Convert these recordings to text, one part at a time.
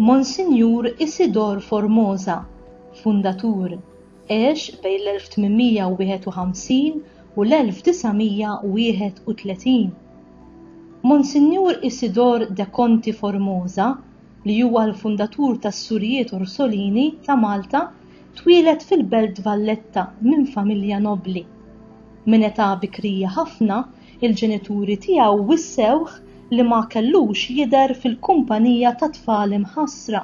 Monsinjur Isidor Formosa, fundatur, għex bejn l-1851 u l-1931. Monsinjur Isidor de Conti Formosa, li huwa l-fundatur tas-Surijiet Orsolini ta' Malta, twieled fil-Belt Valletta minn familja nobbli. Minn età bikrija ħafna, il-ġenituri tiegħu wissewh li ma kellux jidher fil-kumpanija ta' tfal imħassra.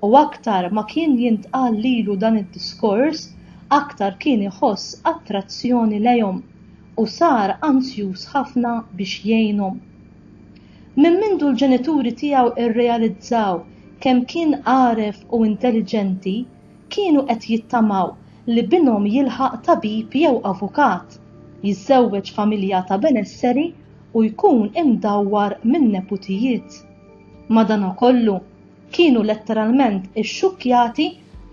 U aktar ma kien jintqal lilu dan id-diskors, aktar kien iħoss attrazzjoni lejhom u sar anzjuż ħafna biex jgħinhom. Minn mindu l-ġenituri tiegħu rrealizzaw kemm kien għaref u intelliġenti, kienu qed jittamaw li binhom jilħaq tabib jew avukat, jiżżewweġ familja ta' benesseri u jkun imdawwar minn neputijiet. Madanakollu, kienu letteralment ixxukkjati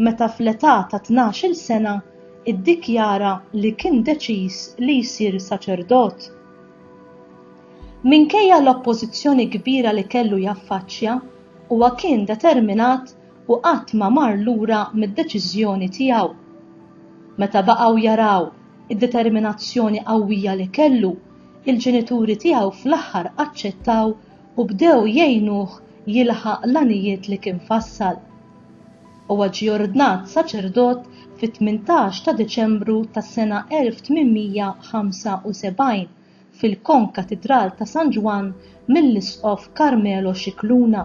meta fl-età ta' 12-il sena ddikjara li kien deċiż li jsir saċerdot. Minkejja l-oppożizzjoni kbira li kellu jaffaċċja, huwa kien determinat u qatt ma mar lura mid-deċiżjoni tiegħu. Meta baqgħu jaraw id-determinazzjoni qawwija li kellu, il-ġenituri tiegħu fl-aħħar aċċettaw u bdew jgħinuh jilħaq l-għanijiet li kien fassal. Huwa ġie ordnat saċerdot fit-18 ta' Diċembru tas-sena 1875 fil-Kon-Katidral ta' San Ġwann mill-Isqof Carmelo Scicluna.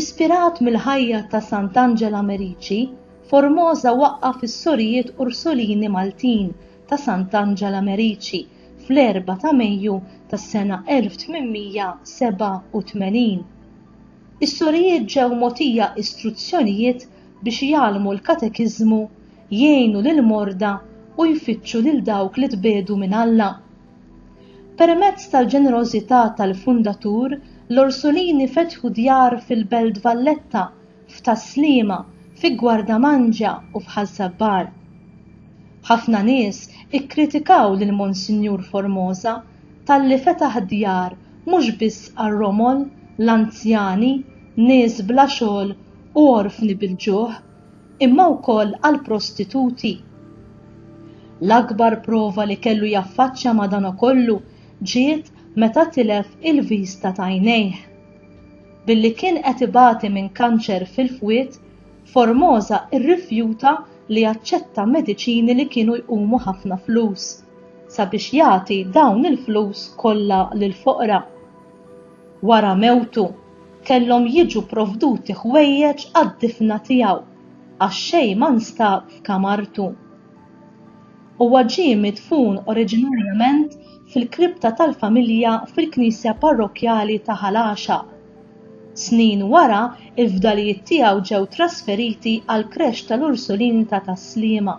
Ispirat mill-ħajja ta' Sant'Angela Merici, Formosa waqqaf is-Sorijiet Ursulini Maltin ta' Sant'Angela Merici fl-4 ta' Mejju tas-sena 1887. Is-sorijiet ġew mogħtija istruzzjonijiet biex jgħallmu l-katekiżmu jgħinu lill-morda u jfittxu lil dawk li tbiegħdu minn Alla. Permezz tal-ġenerożità tal-fundatur, l-Orsolini fetħu djar fil-Belt Valletta, f'Tas-Sliema, fi Gwardamanġa u f'Ħaż-Żabbar. Ħafna nies ikkritikaw lil Monsinjur Formosa talli fetaħ djar mhux biss għar-romol, l-anzjani, nies bla xogħol u orfni bil-ġuħ, imma wkoll għall-prostituti. L-akbar prova li kellu jaffaċċja madanakollu ġiet meta tilef il-vista t'għajnejh. Billi kien qed ibati minn kanċer fil-fwied, Formosa rrifjuta li jaċċetta mediċini li kienu jqumu ħafna flus, sabiex jagħti dawn il-flus kollha lill-foqra. Wara mewtu, kellhom jiġu provduti ħwejjeġ għad-difna tiegħu għax xejn ma nstab f'kamartu. Huwa ġie midfun oriġinarjament fil-kripta tal-familja fil-knisja parrokkjali ta' Ħal Għaxaq. Snin wara, il-fdalijiet tiegħu ġew trasferiti għall-Creche tal-Ursulini ta' Tas-Sliema.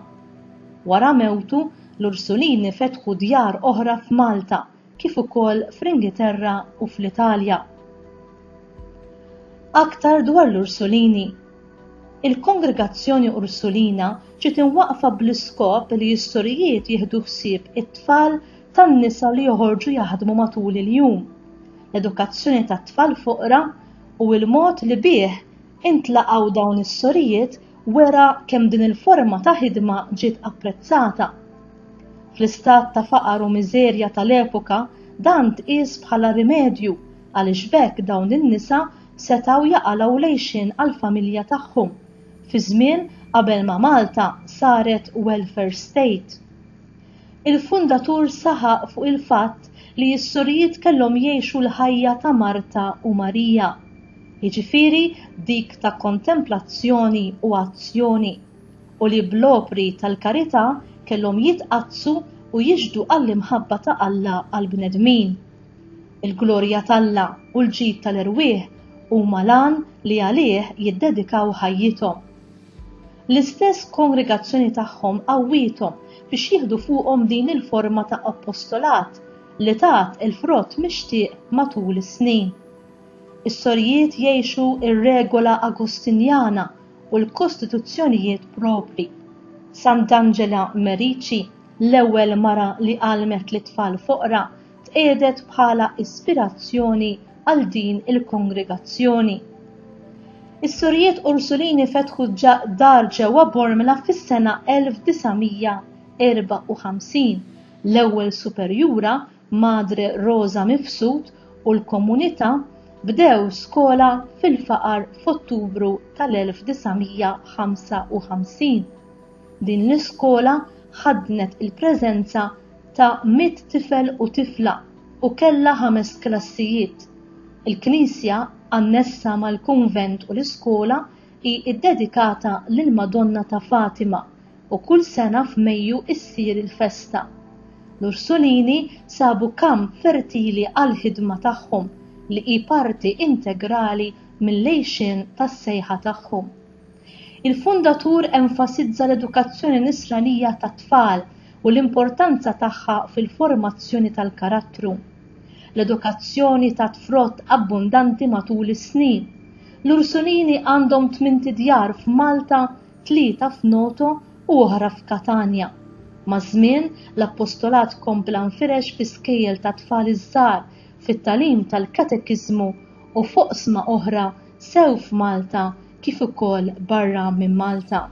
Wara mewtu, l-Ursulini fetħu djar oħra f'Malta kif ukoll fl-Ingiterra u fl-Italja. Aktar dwar l-Ursulini. Il-Kongregazzjoni Ursulina ġiet imwaqqfa bl-iskop li s-sorijiet jieħdu ħsieb it-tfal tan-nisa li joħorġu jaħdmu matul il-jum, l-edukazzjoni tat-tfal foqra u l-mod li bih intlaqgħu dawn is-sorijiet wera kemm din il-forma ta' ħidma ġiet apprezzata. Fl-istat ta' faqar u miżerja tal-epoka dan tqies bħala rimedju għaliex b'hekk dawn in-nisa setgħu jaqalgħu l-għixien għall-familja tagħhom fi żmien qabel ma Malta saret welfare state. Il-fundatur saħaq fuq il-fatt li s-sorijiet kellhom jgħixu l-ħajja ta' Marta u Marija, jiġifieri dik ta' kontemplazzjoni u azzjoni. u li bl-opri tal-karità kellhom jitqaddsu u jixhdu għall-imħabba ta' Alla għall-bnedmin. Il-glorja t'Alla u l-ġid tal-erwieħ huma l-għan li għalih jiddedikaw ħajjithom. L-istess kongregazzjoni tagħhom qawwiethom biex jieħdu fuqhom din il-forma ta' appostolat li tat il-frott mixtieq matul is-snin. Is-sorijiet jgħixu r-regola Agostinjana u l-kostituzzjonijiet propri. Sant'Angela Merici, l-ewwel mara li għallmet lit-tfal foqra, tqiegħdet bħala ispirazzjoni għal din il-kongregazzjoni. Is-Sorijiet Ursulini fetħu dar ġewwa Bormla fis-sena 1954. L-ewwel superjura, Madre Rosa Mifsud, u l-komunità bdew skola fil-faqar f'Ottubru tal-1955. Din l-iskola ħaddnet il-preżenza ta' mitt tifel u tifla u kellha ħames klassijiet. Il-knisja, annessa mal-kunvent u l-iskola, hi ddedikata lill-Madonna ta' Fatima u kull sena f'Mejju ssir il-festa. L-Ursulini sabu kamp fertili għall-ħidma tagħhom li hi parti integrali mill-għixien tas-sejħa tagħhom. Il-fundatur enfasizza l-edukazzjoni nisranija tat-tfal u l-importanza tagħha fil-formazzjoni tal-karattru. L-edukazzjoni tat frott abbundanti matul is-snin. L-Ursulini għandhom tmint idjar f'Malta, tlieta f'Noto u oħra f'Katanja. Maż-żmien, l-appostolat kompla nfirex fi skejjel tat-tfal iż-żgħar, fit-tagħlim tal-katekiżmu u f'oqsma oħra sew f'Malta kif ukoll barra minn Malta.